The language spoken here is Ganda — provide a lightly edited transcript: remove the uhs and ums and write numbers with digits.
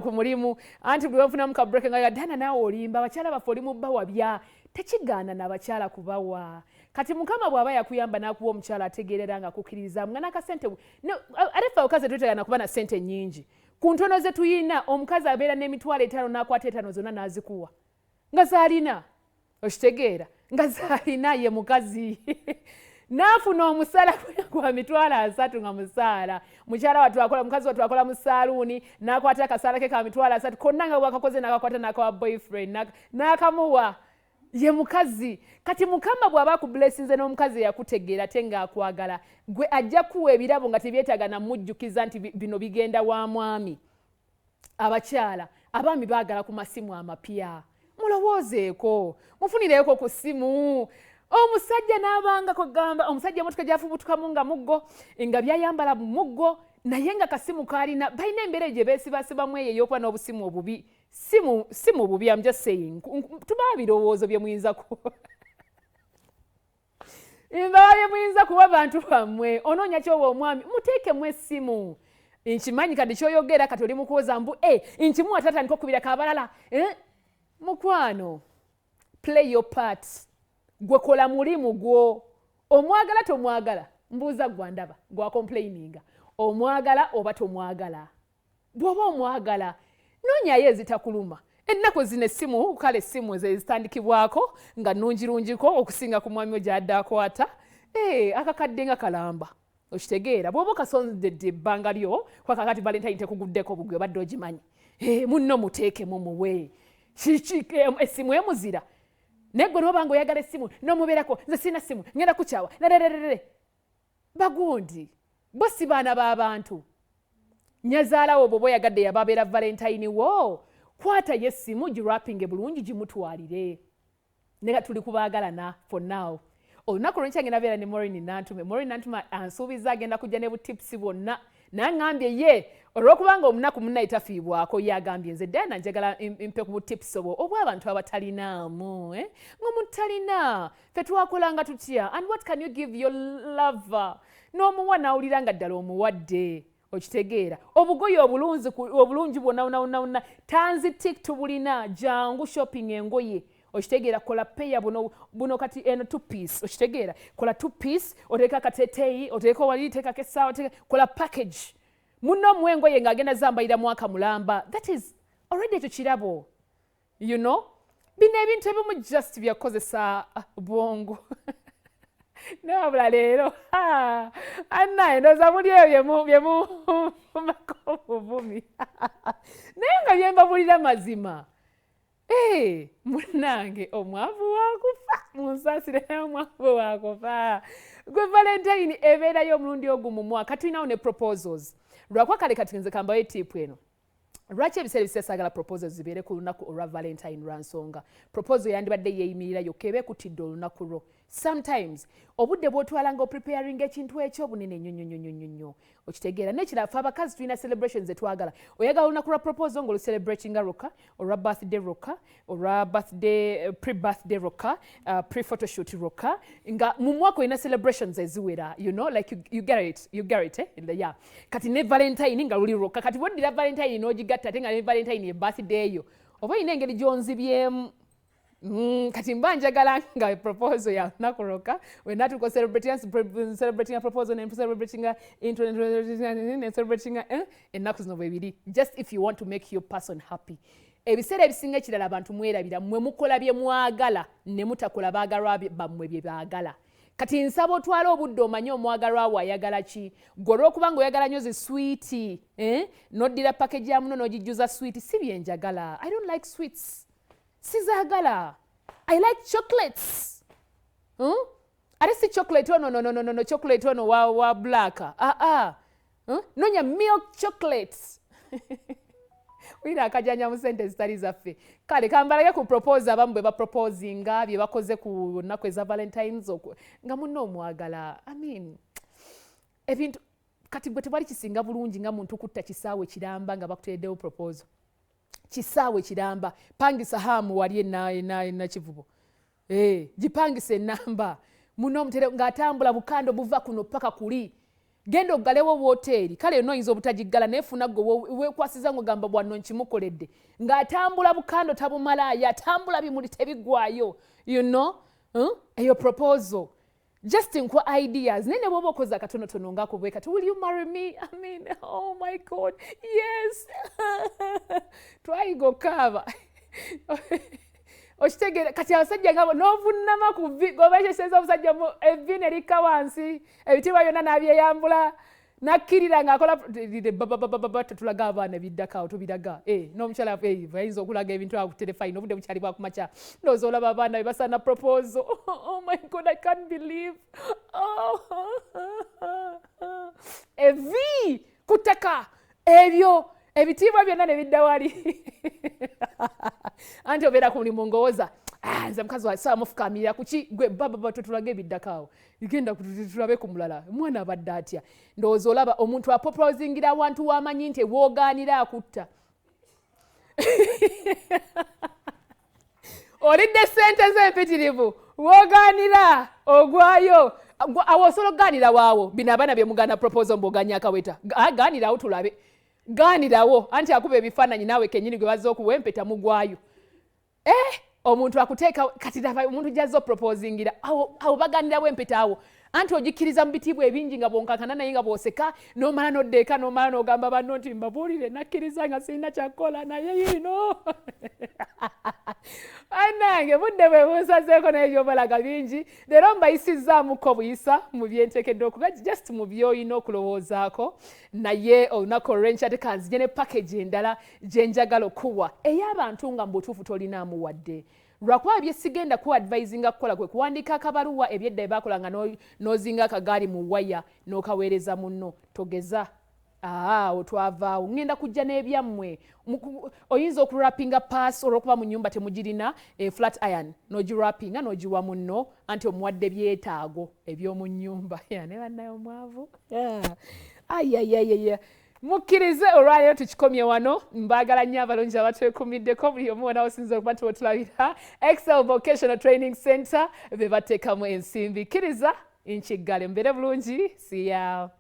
Ku mulimu anti bwe bafunamu ka break nga yadana naawe olimba abakyala baffe, oli mu bbawa bya tekigaana n'abakyala kubawa. Kati Mukama bw'aba yakuyamba n'akuwa omukyala ategeerera nga akukkiririzaamu nga n'akasente, ate ffe abakazi tetwetaaga nakuba na ssente nnyingi ku ntono ze tuyina. Omukazi abeera n'emitwalo 5 n'akwata 5 zonna n'azikuwa nga zaalina, okitegeera, nga zaalina. Ye mukazi n'afuna omusala gwa 300,000 nga musaala. Mukyala wattu akola, mukazi wattu akola mu saaluuni, n'akwata akasaala ke ka 300,000 konna nga bwakakoze n'akakwata n'akawa boyfriend, n'akamuwa. Ye mukazi. Kati Mukama bw'aba akublessinze n'omukazi eyakutegeera ate ng'akwagala, gwe ajja kuwa ebirabo nga tebyetaaga namujjukiza nti bino bigenda wa mwami. Abakyala, abaami baagala ku masimu amapya. Mulowoozeeko, mufunireeko ku ssimu. Omusajja n'abanga kugamba omusajja emotoka gyafubutukamu nga muggo, nga byayambala muggo, naye nga kasimu kaalina. Balina embeera gye beesibasibamu eyo ey'okuba n'obusimu obubi. Si mu bubi, am just saying, tubawa birowoozo bye muyinza ku mbawa, bye muyinza kuba bantu bammwe. Onoonya kyoba omwami, muteekemu essimu. Nkimanyi kati kyoyogera, kati oli mukuwoza mbu e nkimuwa tatandika okubirako abalala, eh? Mukwano, play your part. Gwe kola mulimu gwo. Omwagala tomwagala? Mbuuza gwa ndaba gwa complaininga. Omwagala oba tomwagala? Bw'oba omwagala, noonyayo ezitakuluma. Ennaku zino essimu, kale essimu ze zitandikibwako nga nnungirungiko okusinga ku mwami gyadde akwata. Eh, akakadde nga kalamba, okitegeera? Bw'oba okasondedde ebbanga lyo kwakakati, Valentine tekuguddeko bugwe, obadde ogimanyi. Eh, munno muteekemu, muwe essimu emuzira. Naye gwe noba nga oyagala essimu n'omubeerako, nze sirina ssimu, ngenda kukyawa nerererere. Bagundi bo si baana b'abantu. Nyazaalawo bw'oba oyagadde yaba abeera Valentine wo, kwatayo essimu, giwrappinge bulungi, gimutwalire. Naye tuli kubaagalana for now. Olunaku lwenkya ngenda beera ne Maureen Nantume. Maureen Nantume ansuubiza agenda kujja ne butips bwonna, naye ŋŋambye ye olw'okubanga omunaku munnaye tafiibwako, ye agambye, nze Diana njagala mpe ku butips obwo obw'abantu abatalinaamu, eh? Ng'omuntu talina, ffe twakolanga tutya? And what can you give your lover n'omuwa n'awulira nga ddala omuwadde, okitegeera? Obugoye obulungi obulungi bwonna wonna wonna wonna tanzitik tubulina. Jangu shopping engoye, okitegeera? Kola peya buno buno kati eno two piece, okitegeera? Kola two piece, oteeka akateteeyi, oteeka wali, teekako essaawa, kola package. Munno omuwa engoye ng'agenda zambalira mwaka mulamba. That is already ekyo kirabo. Bino ebintu ebimu just byakukozesa bwongo. Nabula leero annaye ndowooza muli ebyo byemumako obuvumi, naye nga byembabulira mazima. Hey, munnange, omwavu wakufa, munsaasire, omwavu wakufa. Gwe Valentine ebeerayo omulundi ogu mu mwaka. Tulinawo ne proposals lwakwa. Kale kati nze kambayo tip eno. Lwaki ebiseera ebiseera saagala proposals zibeere ku lunaku olwa Valentine? Lwa nsonga proposal yandibadde yeeyimirira yokka, eba ekutidde olunaku lwo. Sometimes obudde bw'otwala nga opreparing ekintu ekyo bunene nnyo nnyo nnyo nnyo nnyo, okitegeera? Nekirala, ffe abakazi tulina celebrations zetwagala. Oyagala olunaku lwa proposal ng'olucelebratinga lwokka, olwa birthday lwokka, olwa birthday pre-birthday lwokka, pre-photoshoot lwokka, nga mu mwaka olina celebrations eziwera, like you get it, you get it, eh? Yeah. Kati ne Valentine nga luli lwokka. Kati bwoddira Valentine n'ogigatta ate nga ne Valentine ye birthday yo, oba olina engeri gy'onzibyemu. Kati mba njagala nga proposal ya lunaku lwokka, wenatuuka celebrating a proposal, ne celebrating intro, ne celebrating, eh, ennaku zino bwebiri. Just if you want to make your person happy. Ebiseera ebisinga ekirala, abantu mwerabira mmwe mukola bye mwagala ne mutakola baagalwa bammwe bye baagala. Kati nsaba otwale obudde omanye omwagalwa wo ayagala ki. Gwe olw'okuba nga oyagala nnyo zi sweet, eh? Noddira package ya muno n'ogijjuza sweet. Si byenjagala. I don't like sweets, sizaagala. I like chocolates, Ate si chocolate ono, no, no, no, no, chocolate ono wa black, ah, ah. Nonya milk chocolates. Wira akajanja mu sente zitali zaffe. Kale kambalage ku propose, abamu bwe baproposinga, bye bakoze ku nnaku eza Valentines, nga munno omwagala. I mean, ebintu kati gwe tewali kisinga bulungi nga muntu kutta kisaawe kiramba nga bakutereddewo proposal. Kisaawe kiramba, pangisa hamu wali enakivubo, eh, gipangisa enamba muno omutere ng'atambula bukando buva kuno paka kuli. Genda oggalewo woteeri, kale yonna oyinza obutagiggala, naye funa gwe weekwasiza ng'ogamba bwanno nkimukoledde, ng'atambula bukando tabumalaaya, atambula bimuli tebiggwayo, you know? Eyo proposal just nkuwa ideas, naye ne bw'oba okoze akatonotono ng'ako bwe kati, "Will you marry me?" I mean, oh my God, yes. Twayiga okukaaba, okitegeera? Kati abasajja ngabo n'ovunnama ku vvi, goba omusajja evvi ne likka wansi, ebitiibwa byonna n'abyeyambula, nakkirira ng'akola tetulaga abaana ebiddako awo, tubiraga n'omukyala ayinza okulaga ebintu awo ku terefayina. Obudde bukyali bwakumakya, ndowooza olaba abaana be basaana proposal. Oh my God, I can't believe, oh. Evvi ku ttaka, ebyo ebitiibwa byonna ne bidda wali. Anti obeera ku mulimu ng'owoza, "Ah, nze mukazi wa saa mufukamirira kuki gwe bababa." Tetulaga ebiddako awo, genda tulabe ku mulala. Omwana abadde atya? Ndowooza olaba omuntu aproposingira awantu w'amanyi nti woogaanira akutta. Olidde ssente ze empitirivu, woogaanira ogwayo. Awo osobola okugaanira waawo. Bino abaana bye mugaana proposal, mbw'oganya akaweta, gaanirawo tulabe, gaanirawo. Anti akuba ebifaananyi naawe kennyini gwe bazza okuwa empeta, mugwayo. Omuntu akuteeka kati laba omuntu gyazza oproposingira awo, awo baganirawo empeta awo. Anti ogikkiriza mu bitiibwa ebingi nga bwonkakana naye nga bw'oseka, n'omala n'odda eka, n'omala n'ogamba banno nti mbabuulire, nakkiriza nga sirina kyakukola, naye yiino annange budde bwe bunsazeeko, naye byobalaga bingi. Leero mbayisizzaamuko buyisa mu byenteekeddwa okuba just mu by'olina okulowoozaako, naye olunaku olw'enkya tekanzije ne package endala gye njagala okuwa ey'abantu nga mu butuufu tolinaamu wadde, lwakuba bye sigenda ku advisinga kukola kwe kuwandiika akabaluwa ebyedda bye baakolanga n'ozinga akagaali mu waya n'okaweereza munno. Togeza awo, twavaawo. Ŋŋenda kujja n'ebyammwe. Oyinza okuwrappinga paasi olw'okuba mu nnyumba temugirina, flat iron, n'ogiwrappinga n'ogiwa munno, anti omuwadde byetaago eby'omu nnyumba. Ne bannaye omwavu ayayayaya. Mukkirize olwaleero tukikomye wano. Mbaagala nnyo abalungi abatwekumiddeko, buli omu wona osinza okuba nti wetulabira Excel Vocational Training Center be bateekamu ensimbi. Kkiriza nkiggale, mbeere bulungi, siya.